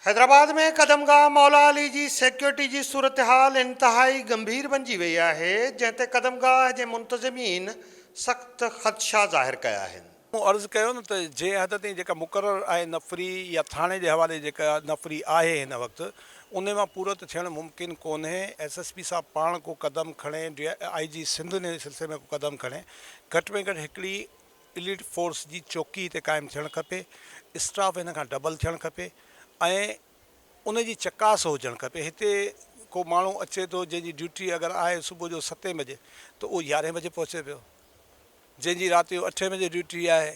حيدرآباد ۾ قدمگاهه مولا علي جي سيڪيورٽي جي صورتحال انتهائي ڳنڀير بنجي وئي آهي، جنهن تي قدمگاهه جي منتظمين سخت خدشا ظاهر ڪيا آهن. مون عرض ڪيو نه ته جنهن حد تائين جيڪا مقرر آهي نفري يا ٿاڻي جي حوالي جيڪا نفري آهي هن وقت انهي مان پورت ٿيڻ ممڪن ڪونهي، ايس ايس پي صاحب پاڻ ڪو قدم کڻي، ڊي I جي سنڌ انهي سلسلي ۾ ڪو قدم کڻي، گهٽ ۾ گهٽ هڪڙي اليٽ فورس جي چوڪي هتي قائم ٿيڻ کپي، اسٽاف هن کان ڊبل ٿيڻ کپي ۽ ان جي چڪاس هجڻ کپي. هتي ڪو ماڻهو اچي ٿو جنهن جي ڊيوٽي اگر آهي صبح جو ستين بجي ته اهو يارهين بجي پهچي پيو، جنهن جي رات جو اٺين بجي ڊيوٽي آهي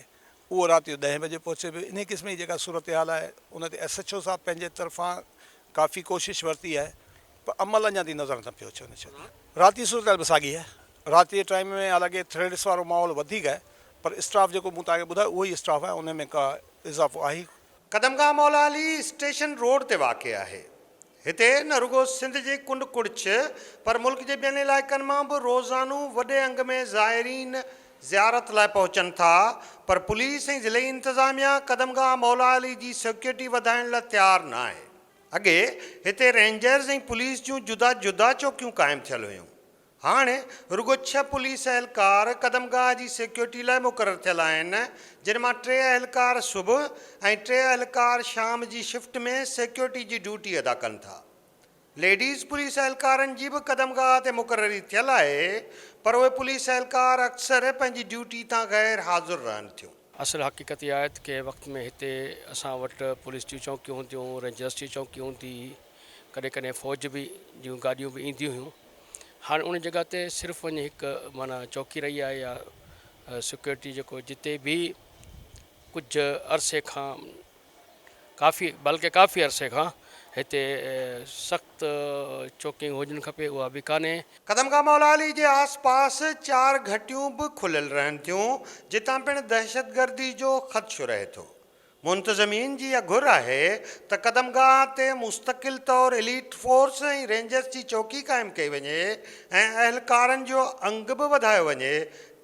اهو رات جو ڏهين بجي پهچي پيو. انهي قسم جي جيڪا صورتحال آهي ان تي ايس ايڇ او صاحب پنهنجي طرفان ڪافي ڪوشش ورتي آهي پر عمل اڃا تائين نظر نه پيو اچي ان شيء تي. رات جي صورتحال به ساڳي آهي. رات جي ٽائيم ۾ حالانڪه ٿريڊس وارو ماحول وڌيڪ آهي پر اسٽاف جيڪو مون توهان کي ٻڌايو اهو ئي اسٽاف آهي ان ۾ ڪا اضافو آهي ئي ڪونه. قدمگاهه مولا علي اسٽيشن روڊ تي واقع آهي. هتي نه رڳو سنڌ جي ڪنڊ ڪڙڇ پر ملڪ جي ٻين علائقن مان به روزانو وڏي انگ ۾ زائرين زيارت لاء پهچن ٿا پر پوليس ۽ ضلعي انتظاميا قدمگاهه مولا علي جي سيڪيورٽي وڌائڻ لاء تيار ناهي. اڳي هتي رينجرز ۽ پوليس جون جدا جدا چوڪيون قائم ٿيل هيون. هاڻ رڳو ڇهه پوليس اهلڪار قدمگاهه جي سيڪيورٽي لاء مقرر ٿيل آهن، جن مان ٽي اهلڪار صبح ۽ ٽي اهلڪار شام جي شفٽ ۾ سيڪيورٽي جي ڊيوٽي ادا ڪن ٿا. ليڊيز پوليس اهلڪارن جي به قدمگاهه تي مقرري ٿيل آهي، پر اهي پوليس اهلڪار اڪثر پنهنجي ڊيوٽي تان غير حاضر رهن ٿيون. اصل حقيقت اها آهي ته ڪنهن وقت ۾ هتي اسان وٽ پوليس جون چونڪيون هونديون هيون، رينجرس جي چونڪي هوندي هئي، ڪڏهن ڪڏهن فوج به جون گاڏيون به اينديون هيون. هاڻي ان جڳهه تي صرف وڃي هڪ معنيٰ چوڪي رهي آهي يا سيڪيورٽي جيڪو جتي به ڪجهه عرصي کان ڪافي بلڪه ڪافي عرصي کان هتي سخت چوڪنگ هجڻ کپي اها به ڪانهي. قدمگاهه مولا علي جي آس پاس چار گهٽيون به کليل رهن ٿيون جتان پڻ دهشتگردي جو خدشو رهي ٿو. منتظمين جي اها گهر آهي ته قدمگاهه تي مستقل طور اليٽ فورس ۽ رينجرز جي چوڪي قائم ڪئي وڃي ۽ اهلڪارن جو انگ به وڌايو وڃي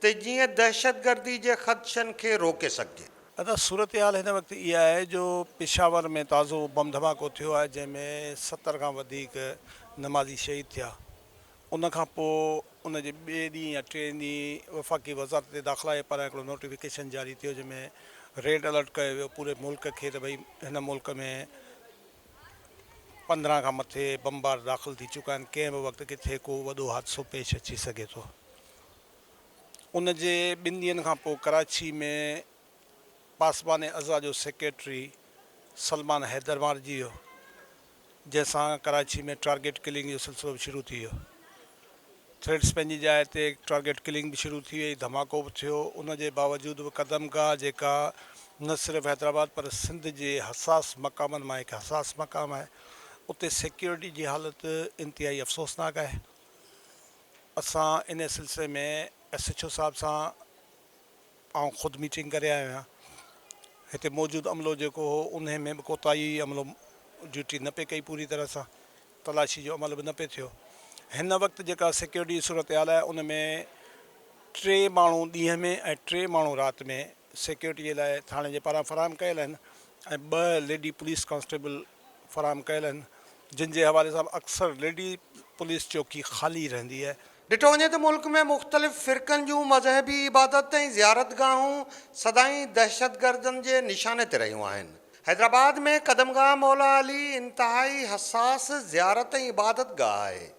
ته جيئن دهشتگردي جي خدشن کي روڪي سگهجي. ادا صورتحال هن وقت اها آهي جو پشاور ۾ تازو بم ڌماڪو ٿيو آهي جنهن ۾ 70 کان وڌيڪ نمازي شهيد ٿيا ان کان پوء ان جي ٻئي ڏينهن يا ٽئين ڏينهن وفاقي وزارت داخلا جي پاران هڪڙو نوٽيفڪيشن جاري ٿيو جنهن ۾ ريڊ الرٽ ڪيو ويو پوري ملڪ کي ته ڀئي هن ملڪ ۾ 15 کان مٿي بمبار داخل ٿي چڪا آهن ڪنهن به وقت ڪٿي ڪو وڏو حادثو پيش اچي سگهي ٿو. ان جي ٻن ڏينهن کان پوء ڪراچي ۾ پاسبان عزا جو سيڪريٽري سلمان حيدر مارجي ويو، جنهن سان ڪراچي ۾ ٽارگيٽ ڪلنگ جو سلسلو به شروع ٿي ويو. ٿريٽس پنهنجي جاء تي ٽارگيٽ ڪلنگ به شروع ٿي وئي، ڌماڪو به ٿيو، ان جي باوجود به قدم گاهه جيڪا نه صرف حيدرآباد پر سنڌ جي حساس مقامن مان هڪ حساس مقام آهي، اتي سيڪيورٽي جي حالت انتهائي افسوسناڪ آهي. اسان ان سلسلي ۾ ايس ايڇ او صاحب سان آئون خود ميٽنگ ڪري آيو آهيان. هتي موجود عملو جيڪو هو انهي ۾ به ڪوتاهي هئي، عملو ڊيوٽي نه پئي ڪئي پوري طرح سان، تلاشي جو عمل به نه پئي ٿيو. هن وقت جيڪا سيڪيورٽي جي صورتحال آهي ان ۾ ٽي ماڻهو ڏينهن ۾ ۽ ٽي ماڻهو رات ۾ سيڪيورٽي جي لاء ٿاڻي جي پاران فراهم ڪيل آهن ۽ ٻه ليڊي پوليس ڪانسٽيبل فراهم ڪيل آهن جن جي حوالي سان به اڪثر ليڊي پوليس چوڪي خالي رهندي آهي. ڏٺو وڃي ته ملڪ ۾ مختلف فرقن جون مذهبي عبادت ۽ زيارتگاهون سدائين دهشتگردن جي نشاني تي رهيون آهن. حيدرآباد ۾ قدمگاهه مولا علي انتهائي حساس زيارت ۽ عبادتگاهه آهي.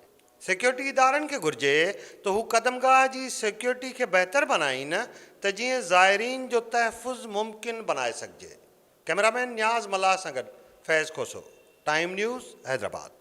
سيڪيورٽي ادارن کي گهرجي ته هو قدمگاهه جي سيڪيورٽي کي بهتر بنائين ته جيئن زائرين جو تحفظ ممڪن بنائي سگهجي. ڪئميرا مين نياز ملاح سان گڏ فيض کوسو، ٽائيم نيوز، حيدرآباد.